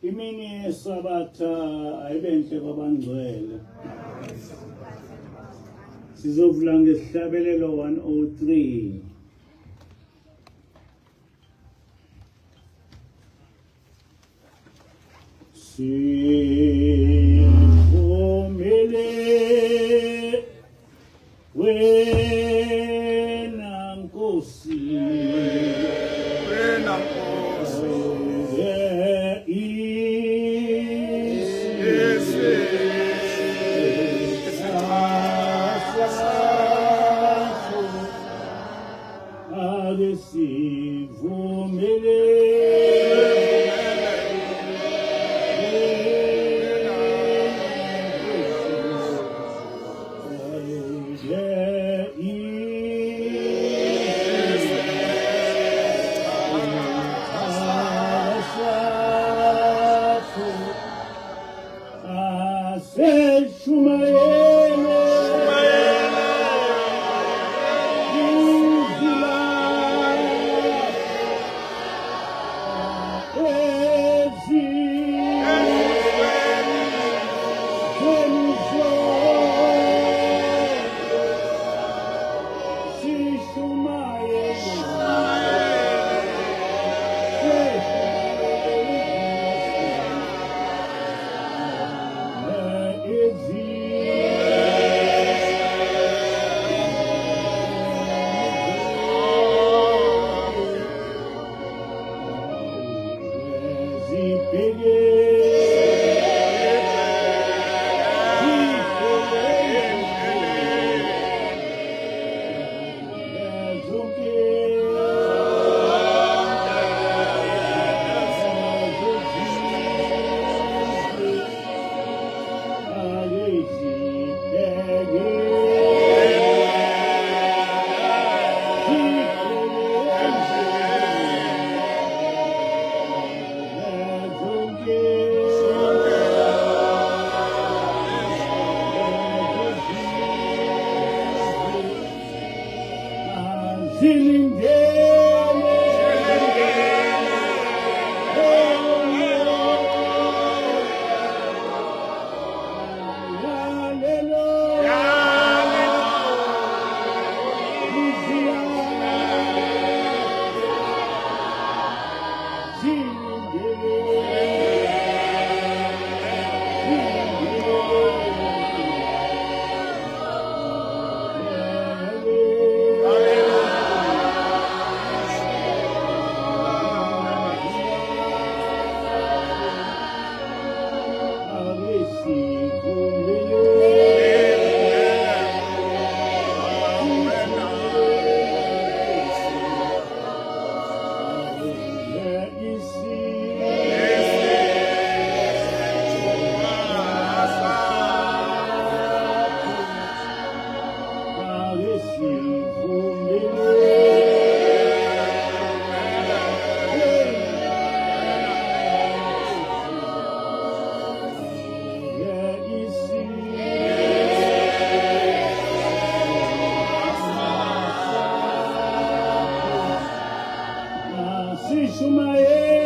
Imini yeSabatha ayibe nhle kwabangcwele. Sizovula ngesihlabelelo 103. Sivumele wena Nkosi, wena Nkosi, Ake sivumele Aseshumayele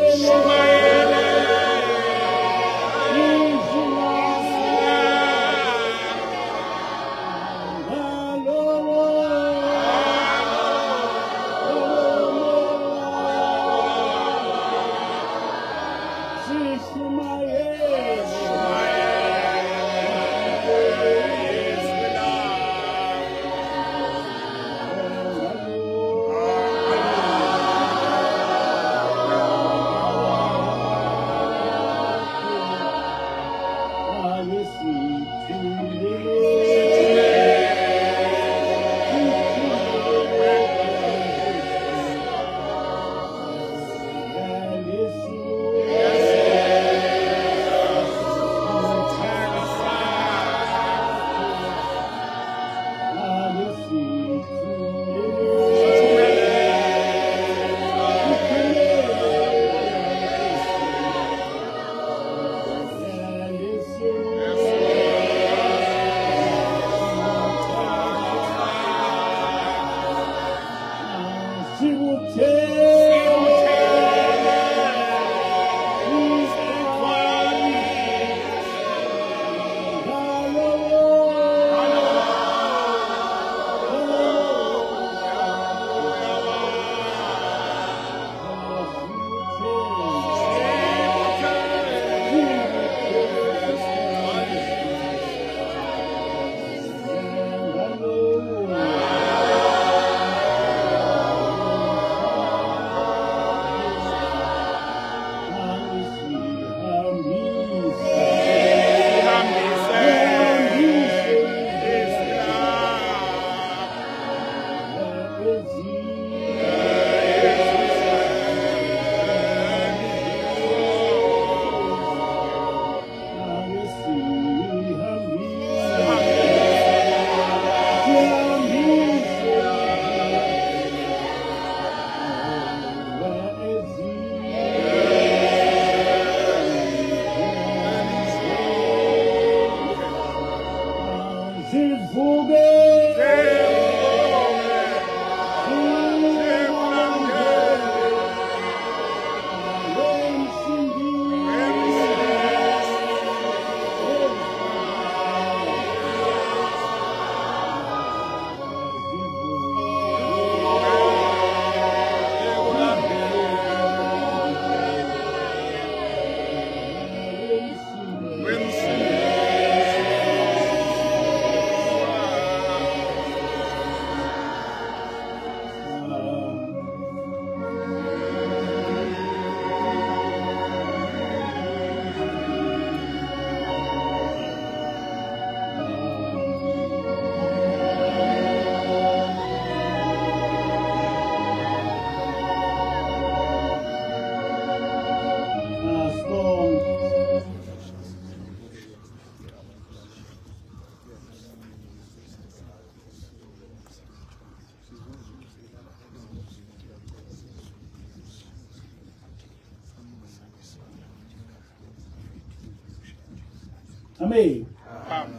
Amen. Amen.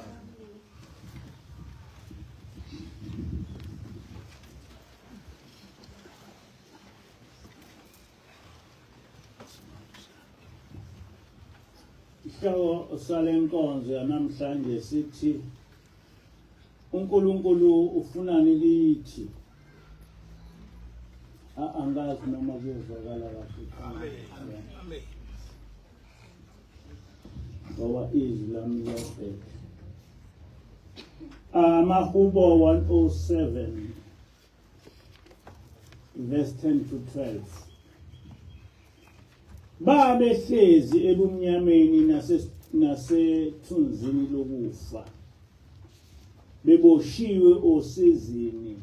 Isihloko sale nkonzo yanamhlanje sithi uNkulunkulu ufunani kithi. Angazi noma kuyozwakala kahle. Amen. Amen. Ngoba izwi lami liyabheka. Amahubo 107 verse 10 to 12. Babehlezi ebumnyameni nasethunzini lokufa, beboshiwe osizini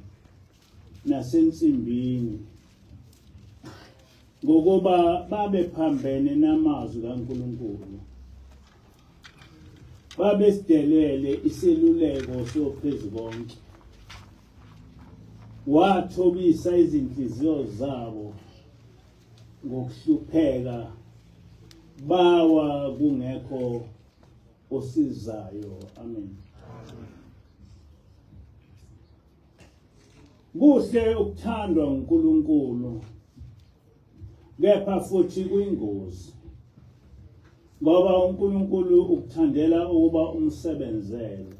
nasensimbini, ngokuba babephambene namazwi kaNkulunkulu, babesidelele iseluleko soPhezukonke. Wathobisa izinhliziyo zabo ngokuhlupheka, bawa kungekho osizayo. Amen. Kuhle ukuthandwa uNkulunkulu, kepha futhi kuyingozi, ngoba uNkulunkulu ukuthandela ukuba umsebenzele.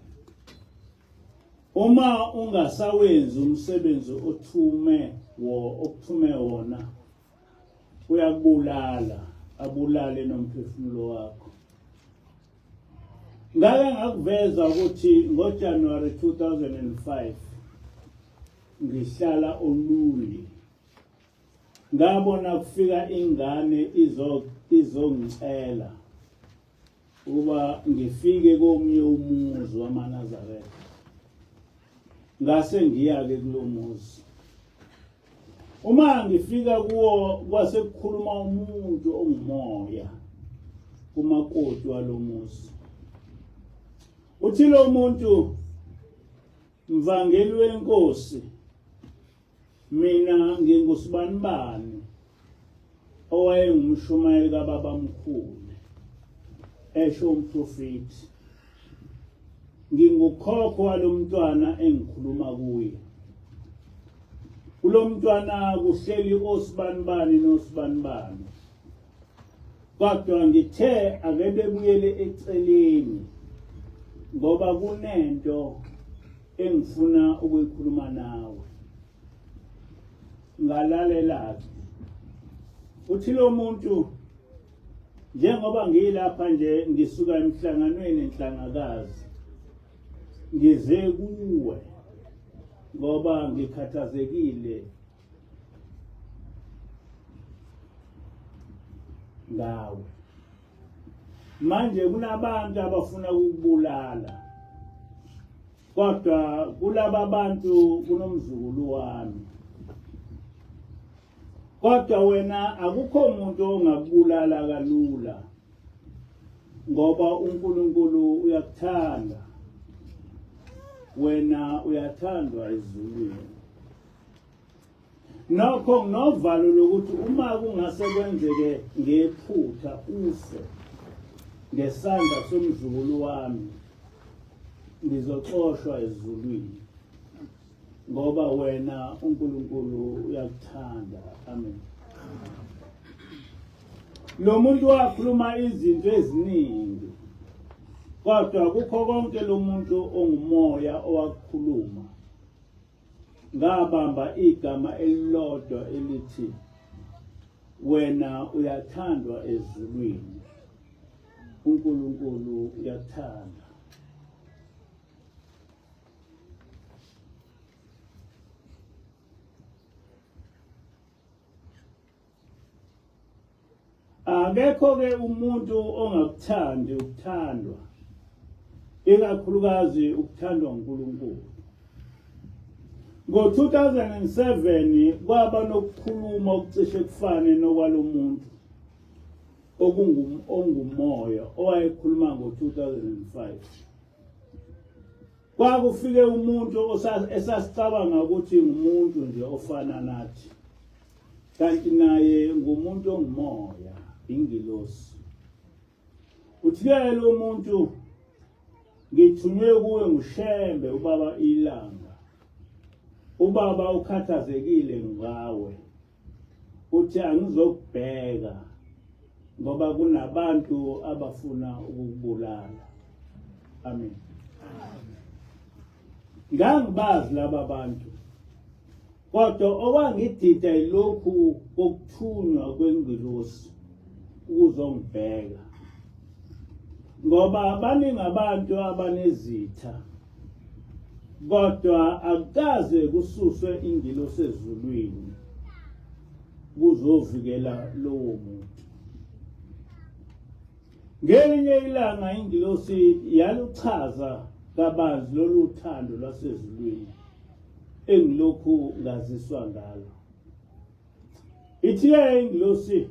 Uma ungasawenzi umsebenzi othume wo okuthume wona, uyakubulala, abulale nomphefumulo wakho. Ngake ngakuveza ukuthi ngoJanuary 2005 ngihlala oLundi, ngabona kufika ingane izongicela ukuba ngifike komunye umuzi wamaNazaretha. Ngase ngiya-ke kulo muzi. Uma ngifika kuwo kwase kukhuluma umuntu ongumoya kumakoti walomuzi. Uthi lo muntu, mvangeli wenkosi, mina ngingusibanibani owayengumshumayeli kababamkhulu, esho umprofethi. Ngingukhokho walomntwana engikhuluma kuye. Kulomntwana kuhleli osibanibani nosibanibani, kodwa ngithe ake bebuyele eceleni ngoba kunento engifuna ukuyikhuluma nawe. Ngalalela-ke. Uthi lo muntu, njengoba ngilapha nje ngisuka emhlanganweni enhlangakazi, ngize kuwe ngoba ngikhathazekile ngawe. Manje kunabantu abafuna ukukubulala, kodwa kulaba bantu kunomzukulu wami. Kodwa wena akukho muntu ongakubulala kalula, ngoba uNkulunkulu uyakuthanda, wena uyathandwa ezulwini. Nokho nginovalo lokuthi uma kungase kwenzeke ngephutha ufe ngesandla somzukulu wami, ngizoxoshwa ezulwini, ngoba wena uNkulunkulu uyakuthanda. Amen. Lo muntu wakhuluma izinto eziningi, kodwa kukho konke lo muntu ongumoya owakukhuluma, ngabamba igama elilodwa elithi wena uyathandwa ezulwini, uNkulunkulu uyakuthanda. Akekho-ke umuntu ongakuthandi ukuthandwa, ikakhulukazi ukuthandwa uNkulunkulu. Ngo-2007 kwaba nokukhuluma okucishe kufane nokwalomuntu ongumoya owayekhuluma ngo-2005. Kwakufike umuntu esasicabanga ukuthi ngumuntu nje ofana nathi, kanti naye ngumuntu ongumoya, ingilosi. Uthi-ke lo muntu, Ngithunywe kuwe nguShembe ubaba ilanga. Ubaba ukhathazekile ngawe. Uthi angizokubheka ngoba kunabantu abafuna ukukubulala. Amen. Ngangibazi laba bantu. Kodwa okwangidida yilokhu kokuthunywa kwengilosi ukuzongibheka. Ngoba baningi abantu abanezitha. Kodwa akukaze kususwe ingilosi ezulwini kuzovikela lowo muntu. Ngelinye ilanga ingilosi yaluchaza kabanzi lolu thando lwasezulwini engilokhu ngaziswa ngalo. Ithiye ingilosi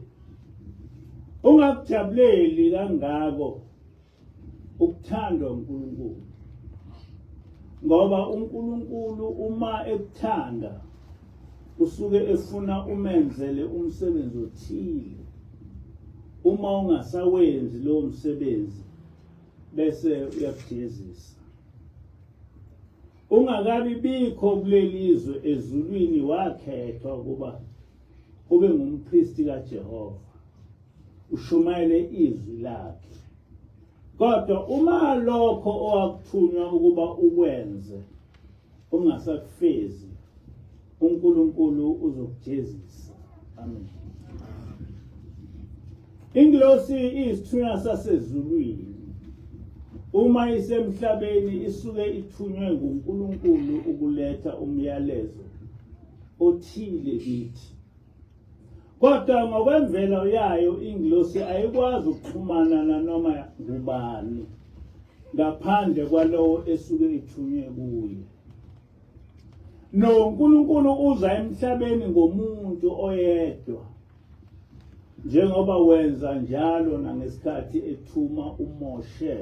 ungakujabuleli kangako ukuthandwa uNkulunkulu ngoba uNkulunkulu uma ekuthanda usuke efuna umenzele umsebenzi othile uma ungasawenzi lowo msebenzi bese uyakujezisa Ungakabi bikho kuleli zwe ezulwini wakhethwa ukuba ube ngumpristi kaJehova ushumayele izwi lakhe. Kodwa uma lokho owakuthunywa ukuba ukwenze ungasakufezi, uNkulunkulu uzokujezisa. Amen. Ingilosi iyisithunywa sasezulwini. Uma isemhlabeni isuke ithunywe nguNkulunkulu ukuletha umyalezo othile kithi. Kodwa ngokwemvelo yayo ingilosi ayikwazi ukuxhumana nanoma ngubani ngaphandle kwalowo esuke ithunywe kuye. NoNkulunkulu uza emhlabeni ngomuntu oyedwa njengoba wenza njalo nangesikhathi ethuma uMoshe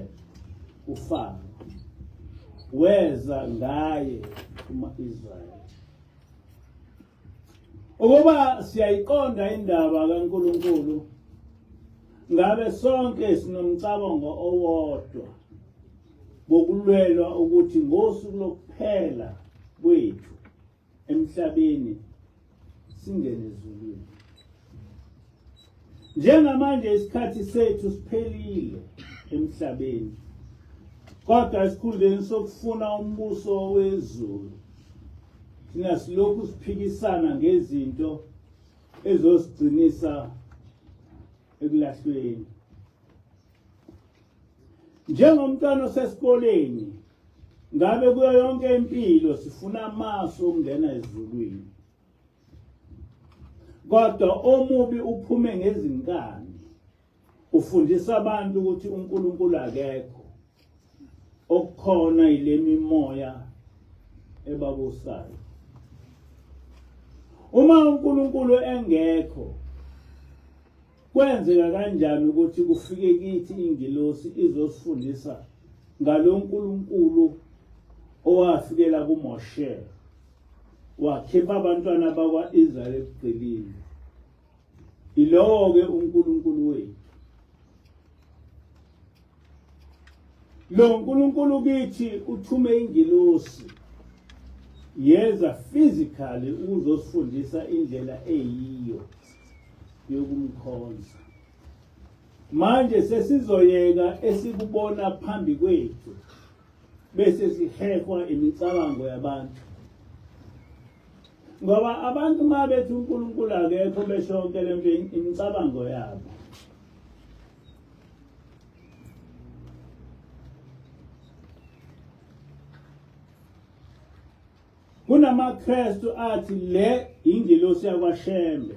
kuFaro weza ngaye kuma-Israyeli. Ukuba siyayiqonda indaba kaNkulunkulu ngabe sonke sinomcabango owodwa wokulwelwa ukuthi ngosuku lokuphela kwethu emhlabeni singene ezulwini. Njengamanje isikhathi sethu siphelile emhlabeni, kodwa esikhundleni sokufuna umbuso wezulu thina silokhu siphikisana ngezinto ezosigcinisa ekulahlweni. Njengomntwana osesikoleni ngabe kuyo yonke impilo sifuna amasu okungena ezulwini. Kodwa omubi uphume ngezinkani ufundisa abantu ukuthi uNkulunkulu akekho okukhona ile mimoya ebabusayo. Uma uNkulunkulu engekho Kwenzeka kanjani ukuthi kufike kithi ingilosi izosifundisa ngalo Nkulunkulu owafikela kuMoshe wakhipha abantwana bakwa-Israyeli ebugqilini? Yilowo-ke uNkulunkulu wethu. Lo Nkulunkulu kithi uthume ingilosi yeza physically ukuzosifundisa indlela eyiyo yokumkhonza. Manje sesizoyeka esikubona phambi kwethu bese sihehwa imicabango yabantu. Ngoba abantu uma bethi uNkulunkulu akekho besho yonke lento imicabango yabo. KunamaKristu athi le ingelosi yakwaShembe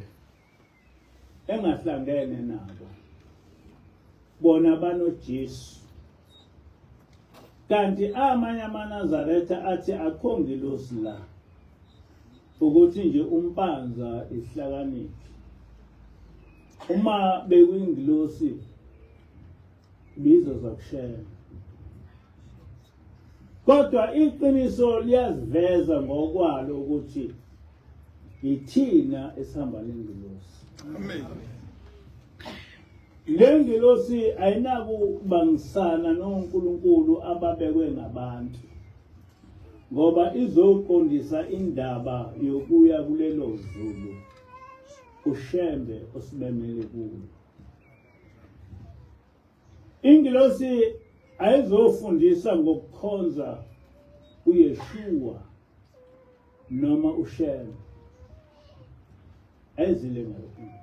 engahlangene nabo. Bona banoJesu. Kanti amanye amaNazaretha athi akho ngelosi la. Ukuthi nje umpanza isihlakaniphi. Uma bekuyingilosi bizo zakushela. Kodwa iqiniso liyaziveza ngokwalo ukuthi yithina esihamba nengilosi. Amen. Le ngilosi ayinakubangisana noNkulunkulu ababekwe ngabantu ngoba izoqondisa indaba yokuya kulelo zulu uShembe osimemele kulo. Ingilosi ayizofundisa ngokukhonza uYeshua noma uShembe. Ayizile ngalokho.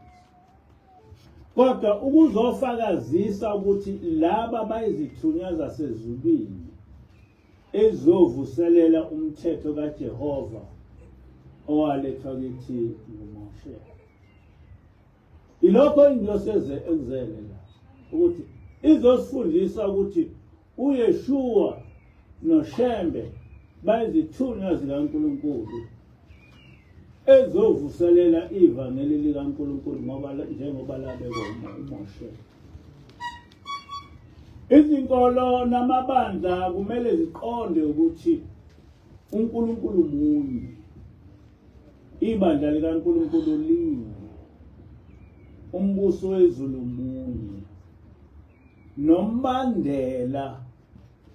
Kodwa ukuzofakazisa ukuthi laba bayizithunywa zasezulwini ezizovuselela umthetho kaJehova owalethwa kithi nguMoshe. Ilokho ingilosi ekuzele la ukuthi izosifundisa ukuthi uYeshua noShembe bayizithunywa zikaNkulunkulu ezovuselela ivangeli likaNkulunkulu ngoba njengoba labekwa uMoshe. Izinkolo namabandla kumele ziqonde ukuthi uNkulunkulu munye. Ibandla likaNkulunkulu linye. Umbuso wezulu munye. Nombandela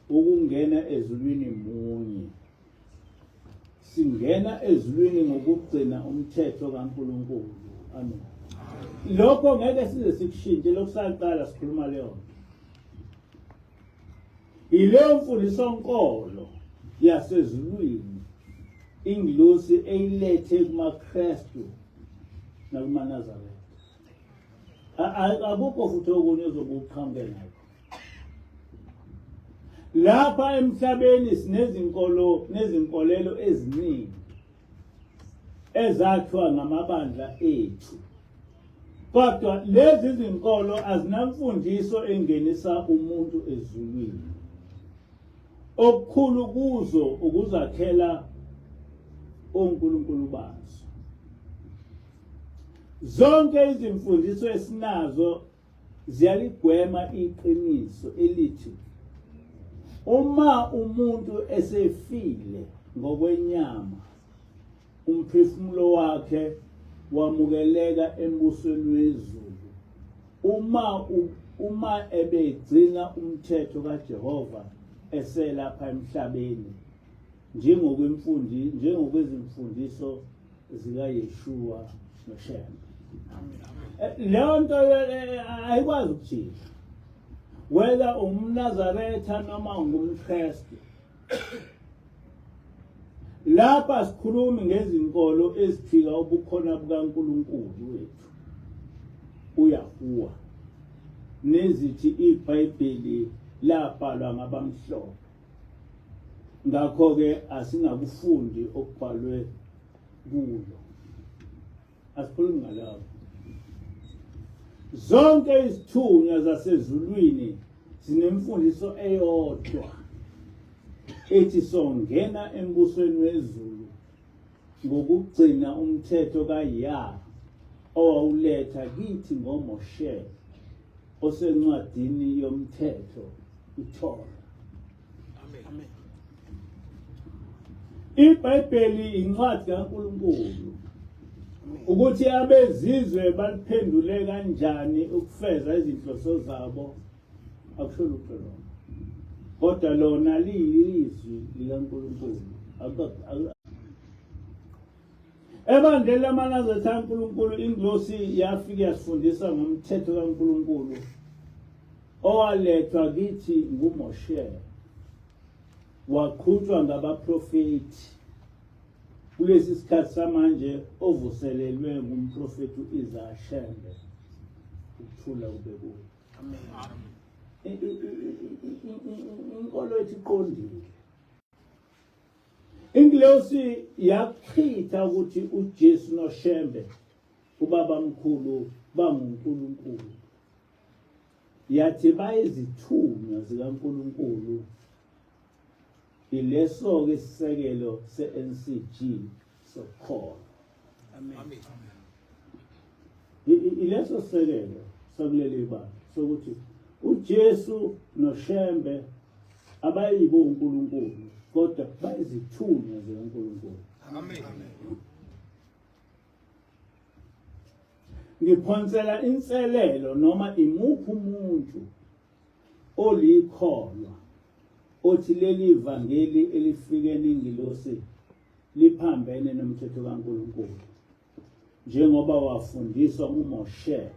ukungena ezulwini munye. Singena ezulwini ngokugcina umthetho kaNkulunkulu. Amen. Lokho ngeke size sikushintshe lokhu saqala sikhuluma leyo nto. Yileyo mfundiso nkolo yasezulwini ingilosi eyilethe kumaKristu nakumaNazaretha. Akukho futhi okunye ozobe uqhamuke nakho. Lapha emhlabeni sinezinkolo nezinkolelo eziningi ezakhiwa ngamabandla ethu. Kodwa lezi zinkolo azinamfundiso engenisa umuntu ezulwini. Okukhulu kuzo ukuzakhela onkulunkulu bazo. Zonke izimfundiso esinazo ziyaligwema iqiniso elithi uma umuntu esefile ngokwenyama umphefumulo wakhe wamukeleka embusweni wezulu uma uma ebegcina umthetho kaJehova eselapha emhlabeni njengokwemfundi njengokwezimfundiso zikaYeshua noShembe. Eh, leyo nto eh, eh, ayikwazi ukujika whether umNazaretha noma ungumKristu. Lapha sikhulumi ngezinkolo eziphika ubukhona bukaNkulunkulu wethu uYahuwa nezithi iBhayibheli labhalwa ngabamhlophe ngakho-ke asingakufundi okubhalwe kulo asikhulumi ngalabo zonke izithunywa zasezulwini zinemfundiso eyodwa ethi songena embusweni wezulu ngokugcina umthetho kaYah owawuletha kithi ngoMoshe osencwadini yomthetho iTorah. Amen. IBhayibheli incwadi kaNkulunkulu. Ukuthi abezizwe baliphendule kanjani ukufeza izinhloso zabo akusho lutho lokho. Kodwa lona liyizwi likaNkulunkulu. Ebandleni lamaNazaretha kaNkulunkulu ingilosi yafike yasifundisa ngomthetho kaNkulunkulu owalethwa kithi nguMoshe waqhutshwa ngabaprofethi kulesi sikhathi samanje ovuselelwe ngumprofethi uIsaiah Shembe ukuthula kube kuye. Amen. Inkolo ethi iqondile. Ingilosi yakuchitha ukuthi uJesu noShembe ubabamkhulu banguNkulunkulu. Yathi bayizithunywa zikaNkulunkulu. Ileso-ke isisekelo se-NCG sokholo. Amen. Ileso sisekelo sakuleli bandla sokuthi uJesu noShembe abayibo uNkulunkulu kodwa bayizithunywa zikaNkulunkulu. Amen. Ngiphonsela inselelo noma imuphi umuntu olikholwa othi leli vangeli elifike nengilosi liphambene nomthetho kaNkulunkulu njengoba wafundiswa uMoshe.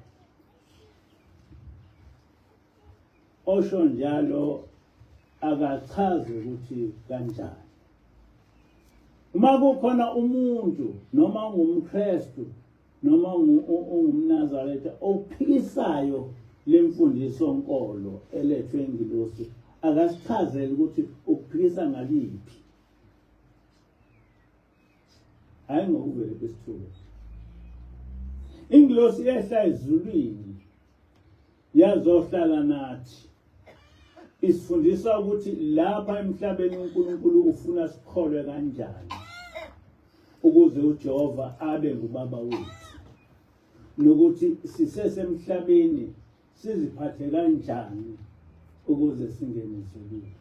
Osho njalo akachaze ukuthi kanjani. Uma kukhona umuntu noma ungumKristu noma ungumNazaretha ophikisayo lemfundiso nkolo elethwe ingilosi, akasichazele ukuthi ukuphikisa ngaliphi, hayi ngokuvele kwesithuba. Ingilosi yehla ezulwini yazohlala nathi, isifundisa ukuthi lapha emhlabeni uNkulunkulu ufuna sikholwe kanjani ukuze uJehova abe ngubaba wethu, nokuthi sisesemhlabeni siziphathe kanjani ukuze singene ezulwini.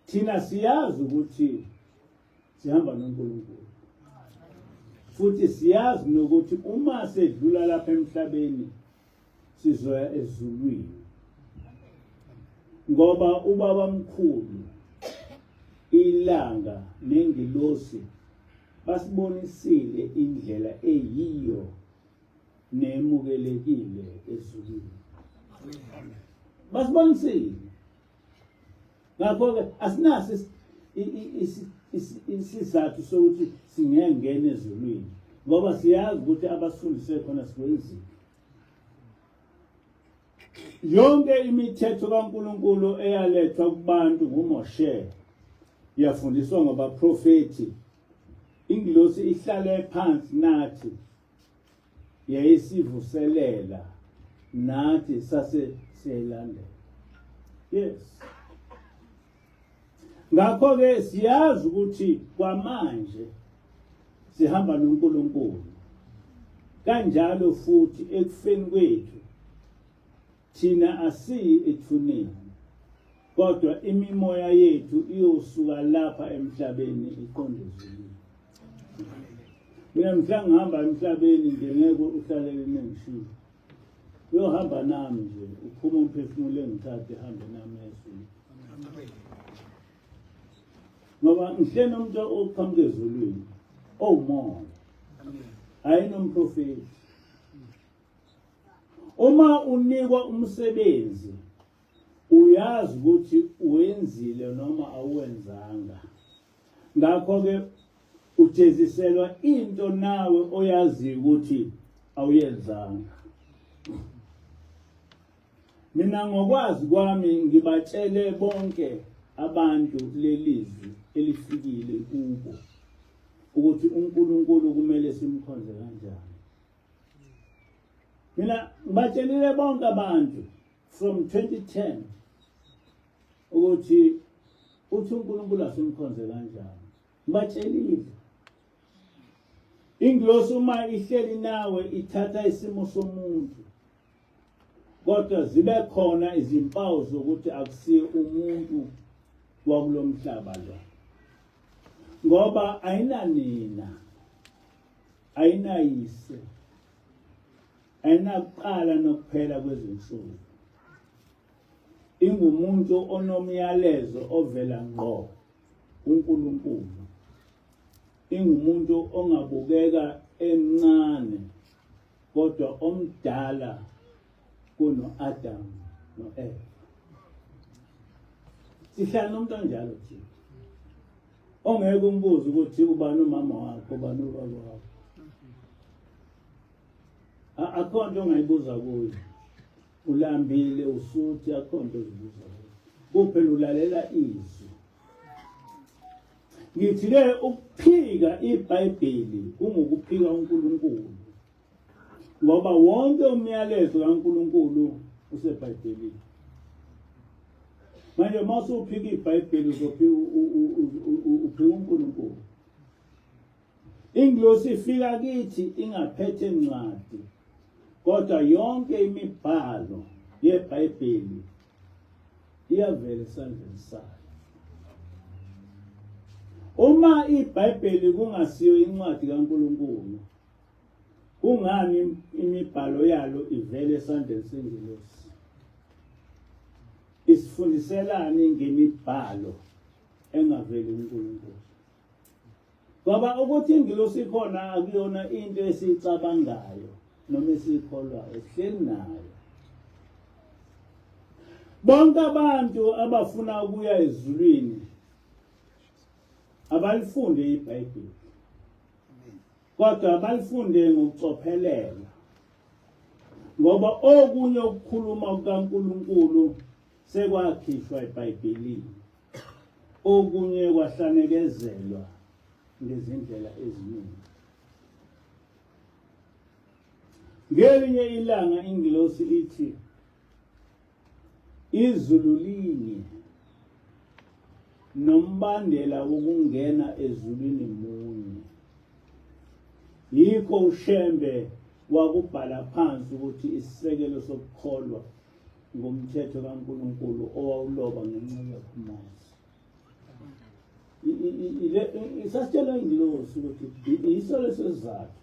Thina siyazi ukuthi sihamba noNkulunkulu, futhi siyazi nokuthi uma sedlula lapha emhlabeni sizoya ezulwini, ngoba ubaba mkhulu ilanga nengilosi basibonisile indlela eyiyo nemukelekile ezulwini. Basibonisile. Ngakho-ke asinaso isizathu sokuthi singengena ezulwini, ngoba siyazi ukuthi abasifundise khona sikwenzile. Yonke imithetho kaNkulunkulu eyalethwa kubantu nguMoshe yafundiswa ngabaprofethi. Ingilosi ihlale phansi nathi yayisivuselela, nathi sase siyayilandela. Yes, ngakho-ke siyazi ukuthi kwamanje sihamba noNkulunkulu, kanjalo futhi ekufeni kwethu thina asiyi ethuneni, kodwa imimoya yethu iyosuka lapha emhlabeni iqonde ezulwini. Mina mhla ngihamba emhlabeni nje ngeke uhlalele nengishiye, uyohamba nami nje, uphuma umphefumulo engithathe hambe nami ezulwini, ngoba ngihle nomuntu oqhamuka ezulwini owumoya, hhayi nomprofethi. Uma unikwa umsebenzi uyazi ukuthi uwenzile noma awuwenzanga, ngakho-ke ujeziselwa into nawe oyaziyo ukuthi awuyenzanga. Mina ngokwazi kwami ngibatshele bonke abantu lelizwi elifikile kubo ukuthi uNkulunkulu kumele simkhonze kanjani. Mina ngibatshelile bonke abantu from 2010 ukuthi uthi uNkulunkulu asimkhonze kanjani. Ngibatshelile. Ingilosi uma ihleli nawe ithatha isimo somuntu, kodwa zibe khona izimpawu zokuthi akusiye umuntu wakulomhlaba lo, ngoba ayinanina, ayinayise, ayinakuqala nokuphela kwezinsuku. Ingumuntu onomyalezo ovela ngqo kuNkulunkulu. Ingumuntu ongabukeka emncane kodwa omdala kuno-Adam no-Eva. Sihlala nomuntu onjalo thina, ongeke umbuze ukuthi ubani umama wakho, ubani ubaba wakho. Akho nto ongayibuza kuye. Ulambile, usuthi, akho nto ozibuza kuye, kuphela ulalela izwi. Ngithi-ke ukuphika iBhayibheli kungukuphika uNkulunkulu, ngoba wonke umyalezo kaNkulunkulu useBhayibhelini. Manje uma usuphika iBhayibheli uzophika uphika uNkulunkulu. Ingilosi ifika kithi ingaphethe ncwadi, kodwa yonke imibhalo yeBhayibheli iyavela esandleni sayo. Uma iBhayibheli kungasiyo incwadi kaNkulunkulu, Kungani imibhalo yalo ivele esandleni sengelosi? Isifundiselani ngemibhalo engaveli kuNkulunkulu? Ngoba ukuthi ingilosi ikhona akuyona into esiyicabangayo noma esiyikholwayo, sihleli nayo. Bonke abantu abafuna ukuya ezulwini abalifunde iBhayibheli. Kodwa abalifunde ngokucophelela. Ngoba okunye ukukhuluma kukaNkulunkulu sekwakhishwa eBhayibhelini. Okunye kwahlanekezelwa ngezindlela eziningi. Ngelinye ilanga ingilosi ithi izulu linye nombandela wokungena ezulwini munye. Yikho uShembe wakubhala phansi ukuthi isisekelo sokukholwa ngomthetho kaNkulunkulu owawuloba ngenxa yakho uMose. Isasitshela ingilosi ukuthi yiso leso sizathu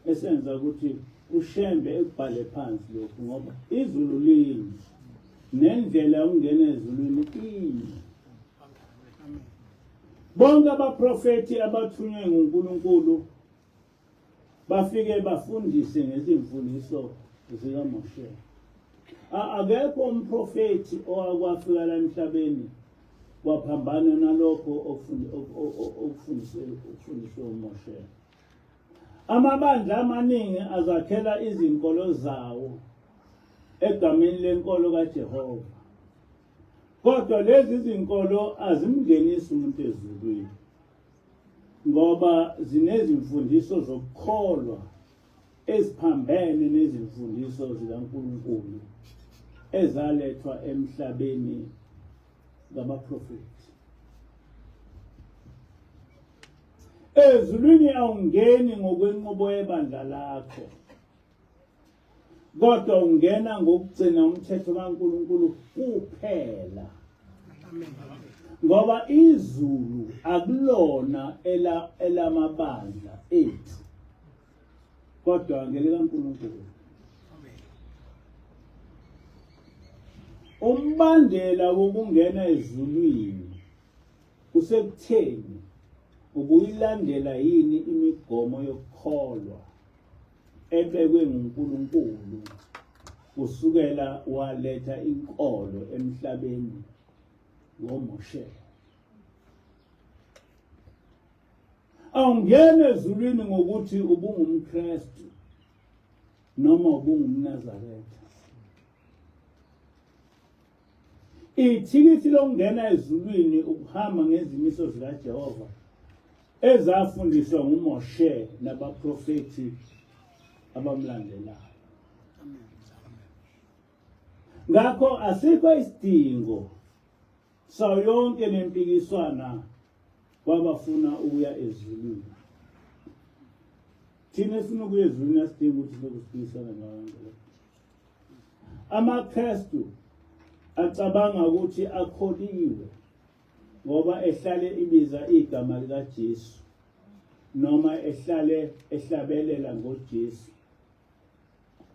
esenza ukuthi uShembe ekubhale phansi lokhu ngoba izulu linye nendlela yokungena ezulwini inye. Bonke abaprofethi abathunywe nguNkulunkulu bafike bafundise ngezimfundiso zikaMoshe. Akekho umprofethi owakwafika la emhlabeni waphambana nalokho okufundiswe uMoshe. Amabandla amaningi azakhela izinkolo zawo egameni lenkolo kaJehova. Kodwa lezi zinkolo azimngenisi umuntu ezulwini. Ngoba zinezimfundiso zokukholwa eziphambene nezimfundiso zikaNkulunkulu ezalethwa emhlabeni ngabaprofethi. Ezulwini awungeni ngokwenqubo yebandla lakho, kodwa ungena ngokugcina umthetho kaNkulunkulu kuphela. Ngoba izulu akulona elamabandla ethu, kodwa ngelikaNkulunkulu. Umbandela wokungena ezulwini usekutheni ubuyilandela yini imigomo yokukholwa ebekwe nguNkulunkulu kusukela waletha inkolo emhlabeni ngoMoshe. Awungena ezulwini ngokuthi ubungumKristu noma ubungumNazaretha. Ithikithi lokungena ezulwini ukuhamba ngezimiso zikaJehova ezafundiswa nguMoshe nabaprofethi abamlandelayo. Ngakho asikho isidingo sayo yonke lempikiswana kwabafuna ukuya ezulwini. Thina esifuna ukuya ezulwini asidingi ukuthi lokhu siphikisana ngayo. AmaKristu acabanga ukuthi akholiwe ngoba ehlale ibiza igama likaJesu noma ehlale ehlabelela ngoJesu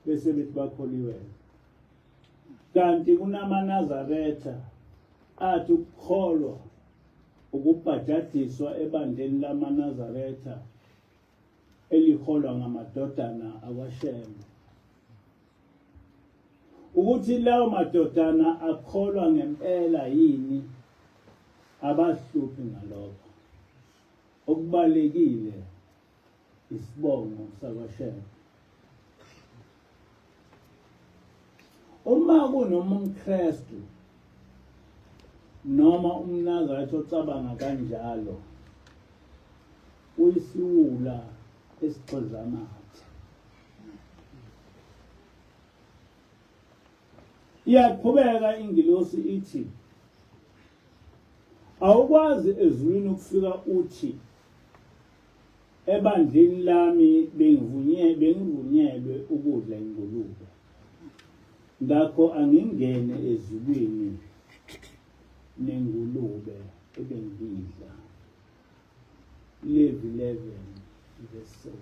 bese bethi bakholiwe. Kanti kunamaNazaretha athi ukukholwa ukubhajadiswa ebandleni lamaNazaretha eliholwa ngamadodana akwaShembe ukuthi lawo madodana akholwa ngempela yini abahluphi ngalokho. Okubalekile isibongo sakwaShembe. Uma kunoma umKristu noma umNazaretha ocabanga kanjalo uyisiwula esigxiza amathe. Iyaqhubeka ingilosi ithi awukwazi ezulwini ukufika uthi ebandleni lami bengivunyelwe ukudla ingulube, ngakho angingene ezulwini nengulube ebengiyidla. Levi 11 verse 7.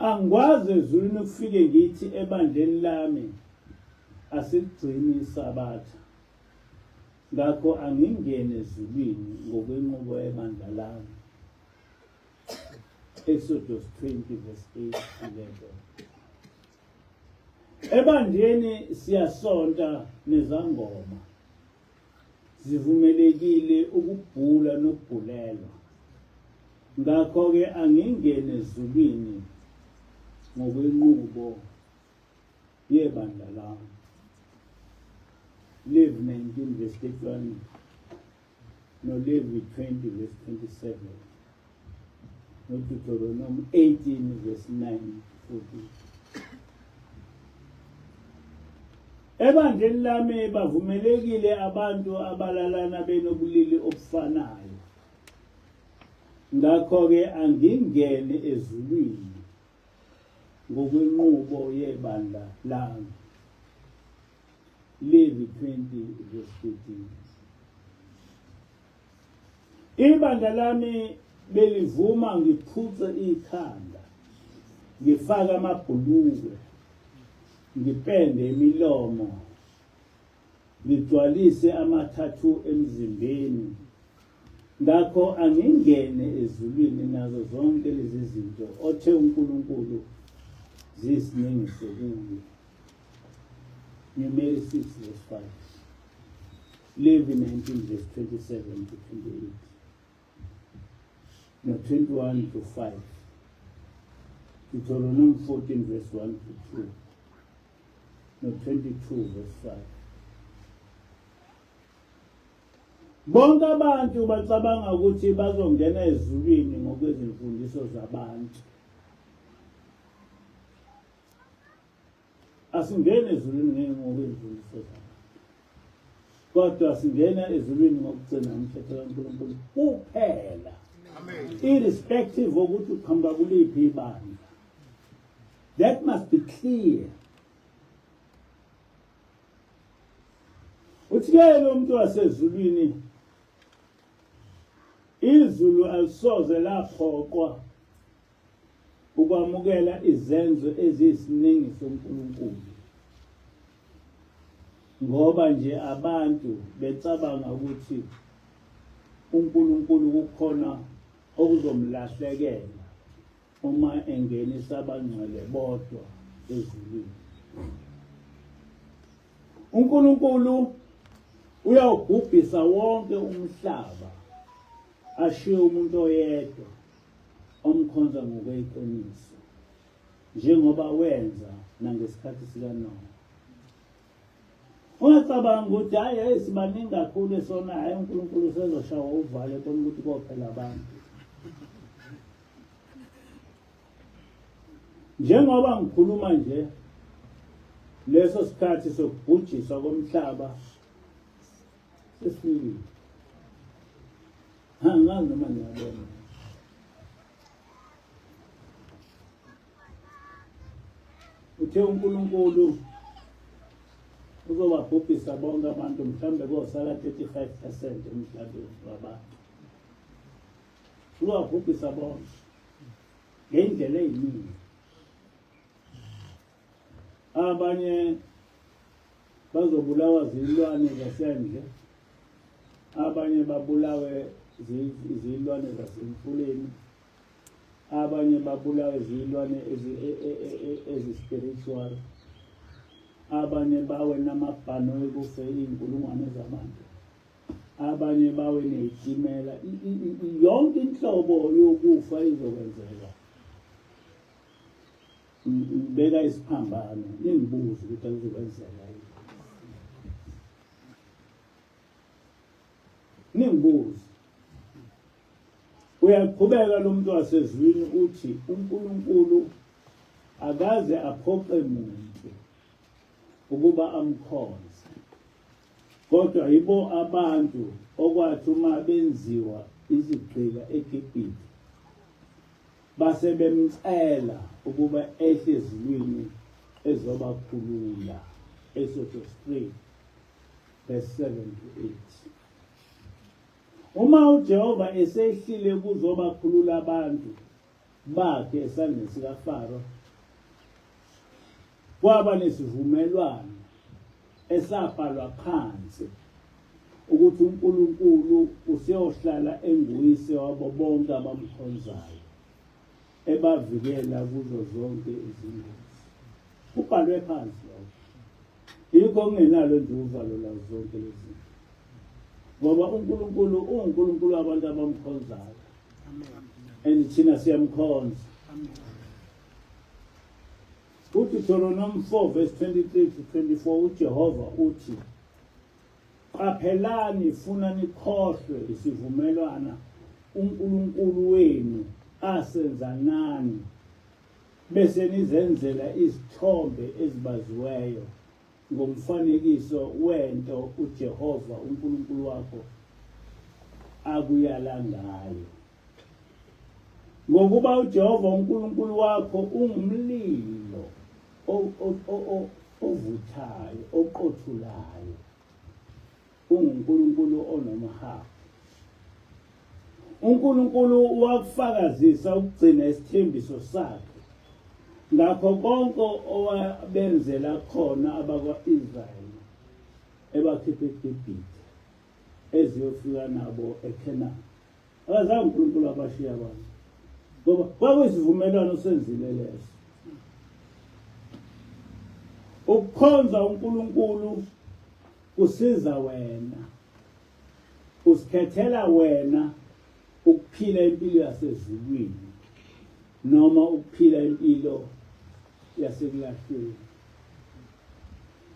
Angikwazi ezulwini ukufike ngithi ebandleni lami asiligcini iSabatha. Ngakho angingeni ezulwini ngokwenqubo yebandla lami. Exodus 20 verse 8 to 11. Ebandleni siyasonta nezangoma. Zivumelekile ukubhula nokubhulelwa. Ngakho-ke angingeni ezulwini ngokwenqubo yebandla lami. Levi 19 verse 31 noLevi 20 verse 27 noDeuteronomy 18 verse 9 14. Ebandleni lami bavumelekile abantu abalalana benobulili obufanayo. Ngakho-ke angingene ezulwini ngokwenqubo yebandla lami. Levi 20 verse 13. Ibandla lami belivuma ngiphuce ikhanda, ngifake amabhulukwe, ngipende imilomo, ngigcwalise amathathu emzimbeni. Ngakho angingene ezulwini nazo zonke lezi zinto othe uNkulunkulu ziyisinengiso kuye. Numeri 6 verse 5. Levi 19 verse 27 to 28. No 21 to 5. Deuteronomy 14 verse 1 to 2. No 22 verse 5. Bonke abantu bacabanga ukuthi bazongena ezulwini ngokwezimfundiso zabantu. Asingeni ezulwini ngokwezimfundiso zabantu. Kodwa singena ezulwini ngokugcina umthetho kaNkulunkulu kuphela. Amen. Irrespective wokuthi uqhamuka kuliphi ibandla. That must be clear. Uthi-ke lo muntu wasezulwini izulu alisoze laphoqwa ukwamukela izenzo eziyisiningi soNkulunkulu ngoba nje abantu becabanga ukuthi uNkulunkulu kukhona okuzomlahlekela uma engenisa abangcwele bodwa ezulwini. UNkulunkulu uyawubhubhisa wonke umhlaba ashiye umuntu oyedwa omkhonza ngokweqiniso njengoba wenza nangesikhathi sikaNowa. Ungacabangi ukuthi hayi hey sibaningi kakhulu esona hayi uNkulunkulu usezoshawa uvale bona ukuthi kophela abantu. Njengoba ngikhuluma nje leso sikhathi sokubhujiswa komhlaba sesifikile. Angazi noma niyabona. Uthe uNkulunkulu uzobabhubhisa bonke abantu mhlawumbe kosala 35% emhlabeni wabantu. Uzobabhubhisa bonke ngendlela eziningi. Abanye bazobulawa zilwane zasendle, abanye babulawe zilwane zasemfuleni, abanye babulawe zilwane ezi-spiritual, abanye bawe namabhanoyi kufe iy'nkulungwane zabantu, abanye bawe ney'timela. Yonke inhlobo yokufa izokwenzeka. Ngibeka isiphambano ningibuze ukuthi akuzokwenzeka yini. Ningibuze. Uyaqhubeka lo muntu wasezulwini uthi uNkulunkulu akaze aphoqe muntu ukuba amkhonze. Kodwa yibo abantu okwathi uma benziwa izigqila eGibhithe base bemcela ukuba ehle ezulwini ezobakhulula. Exodus 3 verse 7 to 8. Uma uJehova esehlile kuzobakhulula abantu, bakhe esandleni sikaFaro, kwaba nesivumelwano esabhalwa phansi ukuthi uNkulunkulu useyohlala enguyise wabo bonke abamkhonzayo, ebavikela kuzo zonke izingozi. Kubhalwe phansi lokho. Yikho kungenalo nje uvalo lazo zonke lezi zinto. Ngoba uNkulunkulu uwuNkulunkulu wabantu abamkhonzayo. And thina siyamkhonza. UDeuteronomy 4 verse 23 to 24 uJehova uthi Qaphelani funa nikhohlwe isivumelwana uNkulunkulu wenu asenza nani bese nizenzela izithombe ezibaziweyo ngomfanekiso wento uJehova uNkulunkulu wakho akuyala ngayo. Ngokuba uJehova uNkulunkulu wakho ungumlilo ovuthayo, oqothulayo. UnguNkulunkulu onomhawu. UNkulunkulu wakufakazisa ukugcina isithembiso sakhe ngakho konke owabenzela khona abakwa-Israyeli ebakhipha eGibhithe eziyofika nabo eKhenani. Akazange uNkulunkulu abashiya abantu ngoba kwakuyisivumelwano senzile leso. Ukukhonza uNkulunkulu kusiza wena, uzikhethela wena ukuphila impilo yasezulwini noma ukuphila impilo yasekulahlweni.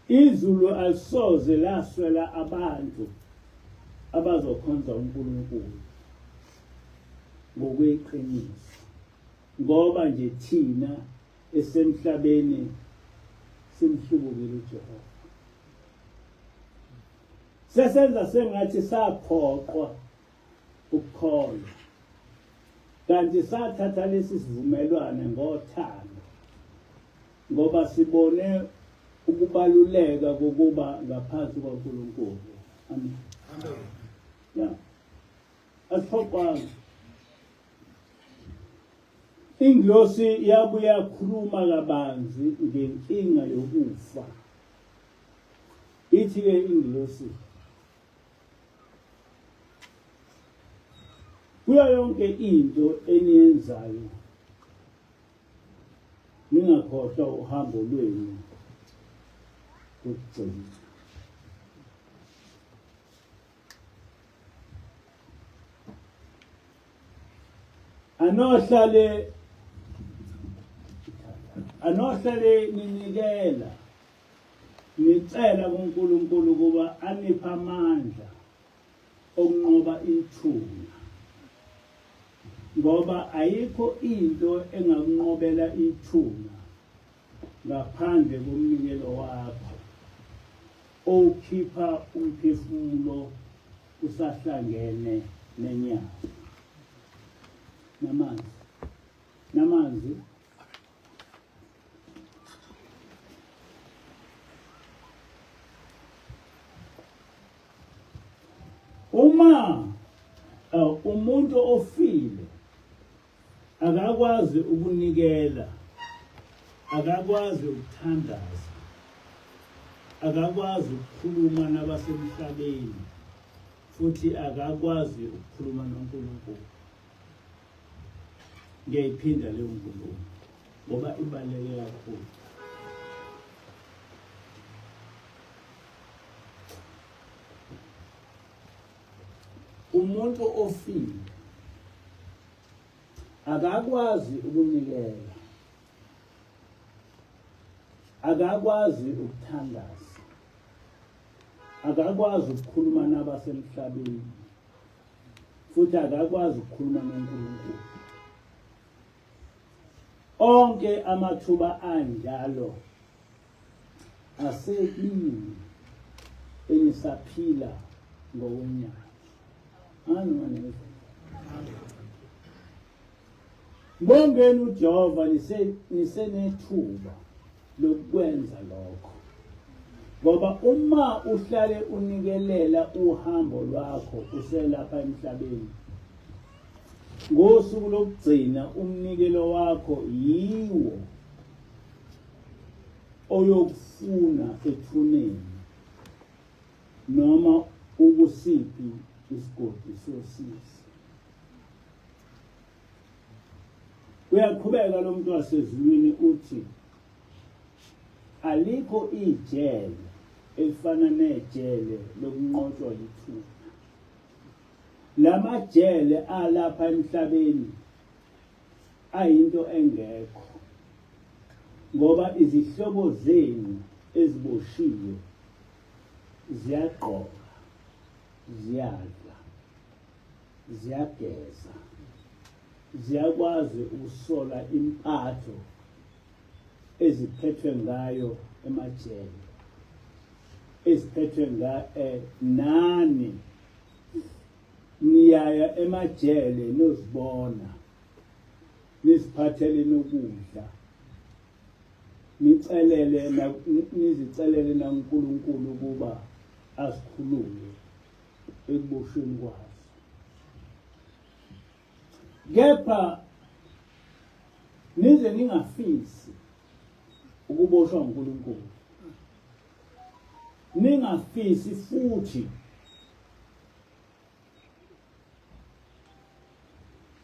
Izulu alisoze laswela abantu abazokhonza uNkulunkulu ngokweqiniso ngoba nje thina esemhlabeni simhlubukile uJehova. Sesenza sengathi saphoqwa ukukholwa kanti sathatha lesi sivumelwane ngothando ngoba sibone ukubaluleka kokuba ngaphansi kwaNkulunkulu. Amen. Amen. Yeah. Asiphoqwanga. Ingilosi yabuye yakhuluma kabanzi ngenkinga yokufa. Ithi-ke ingilosi kuyo yonke into eniyenzayo ningakhohlwa uhambo lwenu lokugcina. Anohlale anohlale ninikela nicela kuNkulunkulu ukuba aniphe amandla okunqoba ithuna ngoba ayikho into engakunqobela ithuna ngaphandle komnikelo wakho owukhipha umphefumulo usahlangene nenyama namanzi namanzi. Uma umuntu ofile akakwazi ukunikela, akakwazi ukuthandaza, akakwazi ukukhuluma nabasemhlabeni futhi akakwazi ukukhuluma noNkulunkulu. Ngiyayiphinda leyo nkulumo ngoba ibaluleke kakhulu. Umuntu ofile akakwazi ukunikela, akakwazi ukuthandaza, akakwazi ukukhuluma nabasemhlabeni futhi akakwazi ukukhuluma noNkulunkulu. Onke amathuba anjalo asekini enisaphila ngokwenyama. Amen. Mbongeni uJehova nisenethuba lokwenza lokho. Ngoba uma uhlale unikelela uhambo lwakho uselapha emhlabeni. Ngosuku lokugcina umnikelo wakho yiwo oyokufuna ethuneni noma ukusiphi isigodi sosizi. Uyaqhubeka lo muntu wasezulwini uthi alikho ijele elifana nejele lokunqotshwa yithuna. Lamajele alapha emhlabeni ayinto engekho ngoba izihlobo zenu eziboshiwe ziyagqoka, ziyadla, ziyageza, ziyakwazi ukusola impatho eziphethwe ngayo emajele eziphethwe nga eh, nani niyaya emajele nozibona niziphathele nokudla nicelele nizicelele naNkulunkulu ukuba asikhulule ekuboshweni kwazo kepha nize ningafisi ukuboshwa uNkulunkulu ningafisi futhi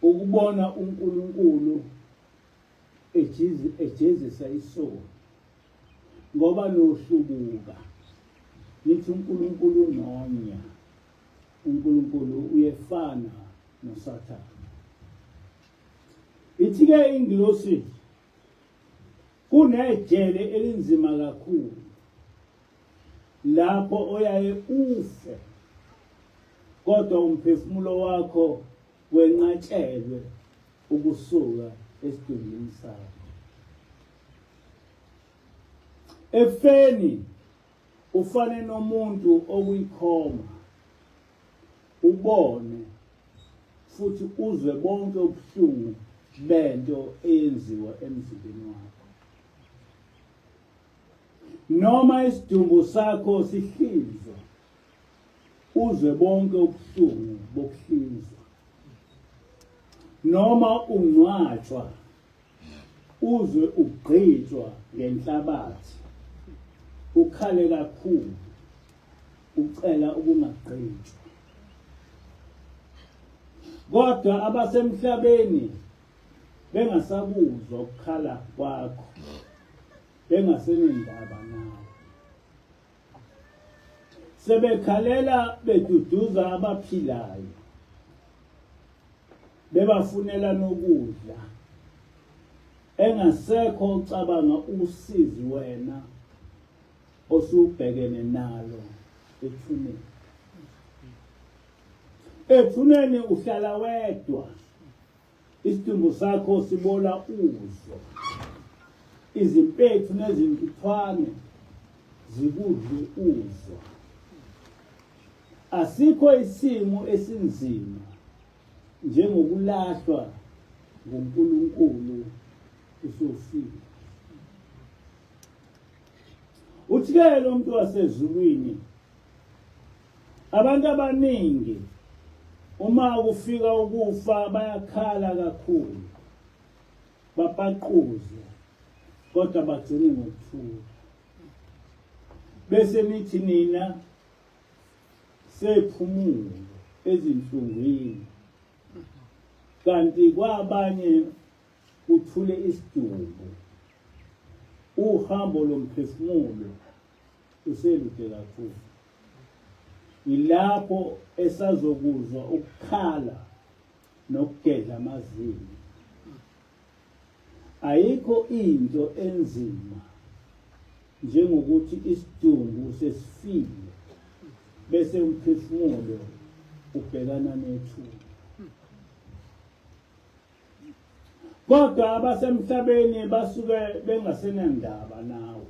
ukubona uNkulunkulu ejezisa isono ngoba nohlubuka nithi uNkulunkulu unonya uNkulunkulu uyefana noSathane ithi-ke ingilosi Kunejele elinzima kakhulu lapho oyaye ufe kodwa umphefumulo wakho wenqatshelwe ukusuka esidumbini sakho. Efeni ufane nomuntu okuyikhoma ubone futhi uzwe bonke ubuhlungu bento eyenziwa emzimbeni wakho noma isidumbu sakho sihlinzwa uzwe bonke ubuhlungu bokuhlinzwa noma ungcwatshwa uzwe ugqitshwa ngenhlabathi ukhale kakhulu ucela ukungagqitshwa kodwa abasemhlabeni bengasakuzwa ukukhala kwakho bengasenendaba nawe sebekhalela beduduza abaphilayo bebafunela nokudla engasekho ucabanga usizi wena osubhekene nalo ethuneni ethuneni uhlala wedwa isidumbu sakho sibola uzwa izimpethu nezintuthwane zikudle uzwa asikho isimo esinzima njengokulahlwa nguNkulunkulu usufile uthi-ke lo muntu wasezulwini abantu abaningi uma kufika ukufa bayakhala kakhulu bapaquze kodwa bagcine ngokuthula bese nithi nina sephumule ezinhlungwini kanti kwabanye uthule isidumbu uhambo lomphefumulo uselude kakhulu yilapho esazokuzwa ukukhala nokugedla amazinyo ayikho into enzima njengokuthi isidumbu sesifile bese umphefumulo ubhekana nethuna Kodwa abasemhlabeni basuke bengasenandaba nawe.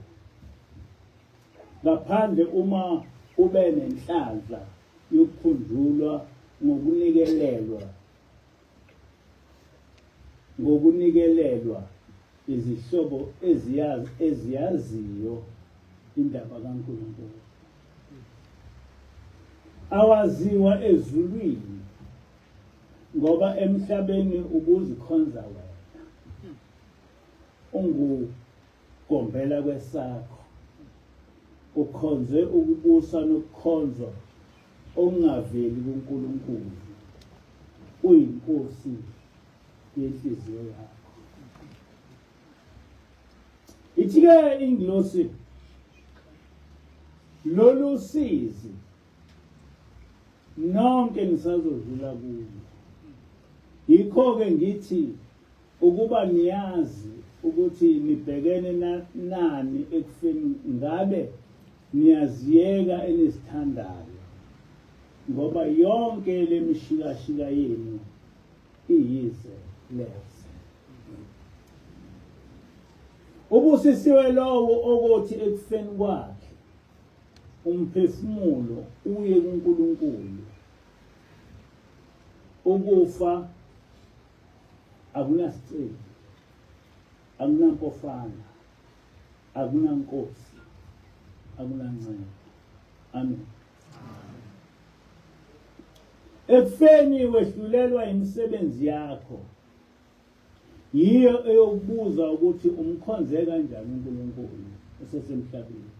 Ngaphandle uma ube nenhlanhla yokukhunjulwa ngokunikelelwa ngokunikelelwa izihlobo eziyazi eziyaziyo indaba kaNkulunkulu. Awaziwa ezulwini. Ngoba emhlabeni ubuzikhonza wena. Ungugombela kwesakho. Ukhonze ukubusa nokukhonzwa okungaveli kuNkulunkulu. Uyinkosi yenhliziyo yakho. Ithi-ke ingilosi lolu sizi nonke nisazodlula kulo. Yikho-ke ngithi ukuba niyazi ukuthi nibhekene nani ekufeni ngabe niyaziyeka enizithandayo ngoba yonke lemishikashika yenu iyize leze. Ubusisiwe lowo okothi ekufeni kwakhe umphefumulo uye kuNkulunkulu. Ukufa akunasiceli, akunampofana, akunankosi, akunancebo. Amen. Ekufeni wehlulelwa imisebenzi yakho. Yiyo eyokubuza ukuthi umkhonze kanjani uNkulunkulu esesemhlabeni.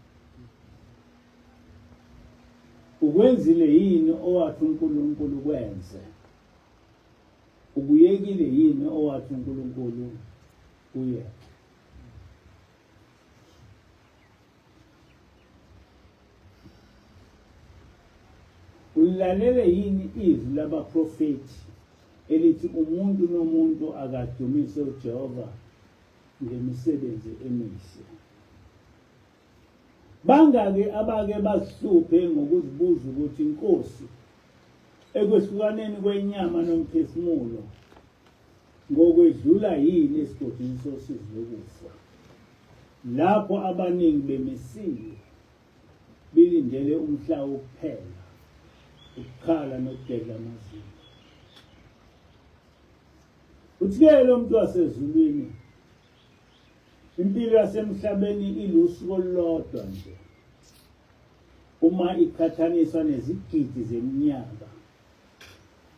Ukwenzile yini owathi uNkulunkulu kwenze? Ukuyekile yini owathi uNkulunkulu uyeke? Ulilalele yini izwi labaprofethi elithi umuntu nomuntu akadumise uJehova ngemisebenzi emihle? Bangaki abake bazihluphe ngokuzibuza ukuthi inkosi ekwehlukaneni kwenyama nomphefumulo ngokwedlula yini esigodini sosizi lokufa lapho abaningi bemisiwe bilindele umhla wokuphela ukukhala nokugedla amazinyo uthi-ke lo muntu wasezulwini Impilo yasemhlabeni ilusuku olulodwa nje uma iqhathaniswa nezigidi zeminyaka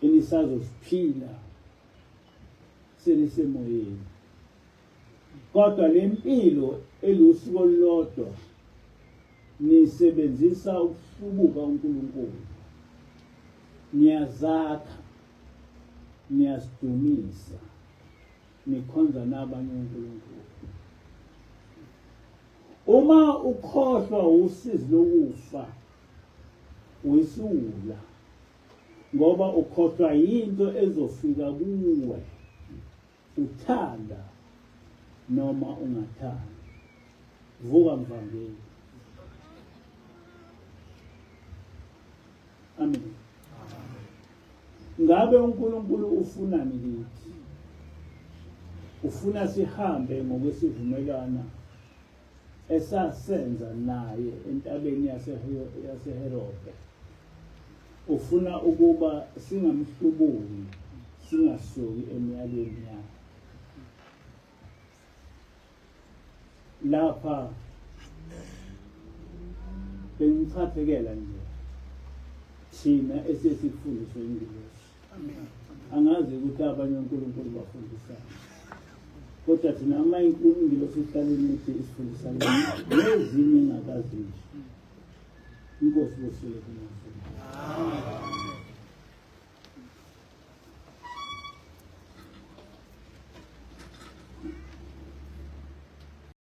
enisazosiphila senisemoyeni. Kodwa le mpilo elusuku olulodwa nisebenzisa ukuhlubuka uNkulunkulu. Niyazakha, niyazidumisa. nikhonza nabanye onkulunkulu. Uma ukhohlwa usizi lokufa uyisiwula ngoba ukhohlwa yinto ezofika kuwe uthanda noma ungathandi. Vuka mvangeli. Amen. Ngabe uNkulunkulu ufunani kithi? Ufuna sihambe ngokwesivumelwano esasenza naye entabeni yaseHerode. Ufuna ukuba singamhlubuki, singasuki emiyalweni yakhe. Lapha bengichathekela nje thina esesikufundiswe ingilosi. Angazi ukuthi abanye onkulunkulu bafundisani, kodwa thina uma ingilosi ihlaleni ithi isifundisa nezinye engakazisho. Inkosi kusile kunazo. Amen.